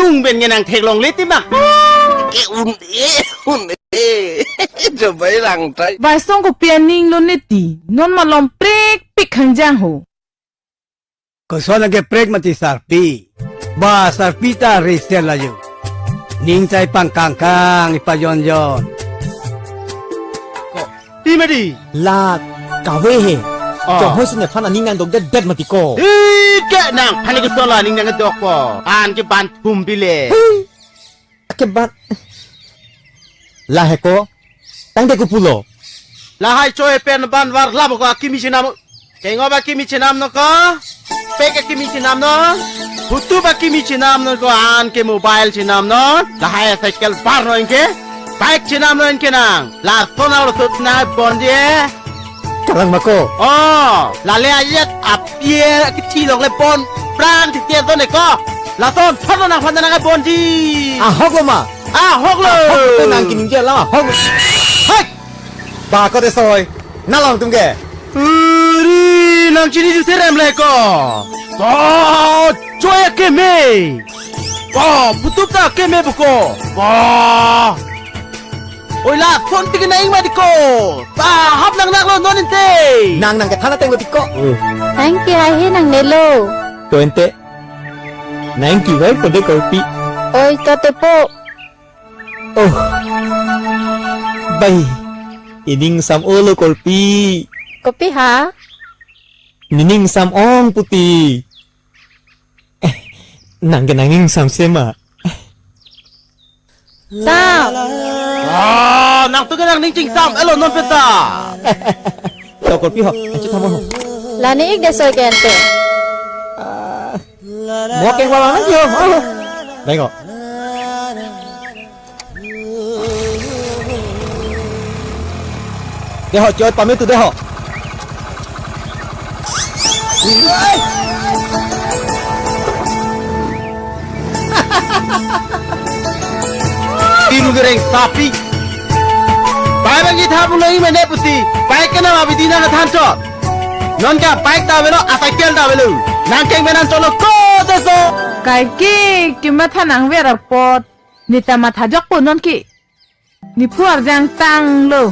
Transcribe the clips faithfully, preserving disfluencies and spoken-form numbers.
Ung ben ngenang theklongle ti ma. Ke un-e, un-e. Jobai lang tai. Bai song kopi aning lo neti. Non malom prekpik hangjang ho. Koson akeprek mati sarpi. Ba sarpi ta resen layu. Ning chai pangkangkang ipajonjon. Ko, ti mati. La kave he. Oh. Chonghoi si nephan aning nangdokdetdet mati ko. Ike nangphan ke son la aning nangdokpo. An ke ban thum pile. Hey. Ake ban. La he ko. Tangte kopulo. Lahai choi pen ban var lam ko akimi chenam. Kengop akimi chenam non ko. Pek akimi chenam non. Hutup akimi chenam non ko, an ke mobile chenam non. Lahai cycle bar non ke. Bike chenam non ke nang. Lason arlo sut nang bon je. Kalang ma ko. Oh, lale ajet apie kithi longle bon. Prang thik thik ton ko. Lason thon nangphan nang bon ji. Ahok lo ma. Ahok lo. Ahok lo nang kining je la ahok. Hai. Ba ko te soi. Na long tum ke. Uri, nang chinidun serem le ko. Ba, choi akeme. Ba, hutup ta akeme buko. Ba. Oi lason tik nang ing mati ko. Ba, hap nang nang lo non inte. Nang nang kethan ateng lo tik ko. Thank you, hai he nangnelo. To inte. Nang kevai po de korpi. Oi, to te po. Oh. Bai. Ining sam-o lo korpi. Kopi ha? Nening sam-ong puti. Eh, nang ke nangning sam sema. Sam. Ah, nang tu ke nangning ching sam. Elo non peta. To korpi ho. Anchi tamo ho. Lani ik de soi kente. Ah. Mo keng wala na jo. Oh. Bengo. Deho, choi pame tu deho. Tiru gereng sapi. Bai bang itha pulo imene pusi. Bai kena ma bidi na than chot. Non ka bike ta avelo, a cycle ta avelo. Nang keng menan cholo ko deso. Kaike kematha nangver apot. Neta mathajokpo non ke. Nephu arjang tanglo.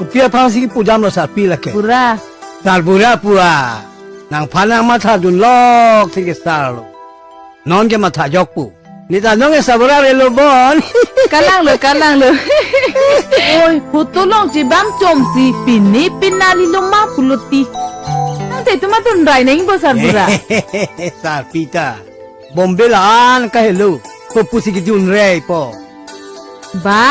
Kopi aphan si pujam lo sarpi lake. Bura. Sar bura pu a. Nangphan nangmathadun lok si ke sar lo. Non ke mathajokpo. Neta non ke sar bura relo bon. Kalang lo, kalang lo. Oi, photo long chibam chomsi pine pinali lo ma pulo ti. Nang te tu madun rai nang bo sar bura. Sarpi ta. Bombay la-an kahelo. Kopusi kidun rei po. Ba,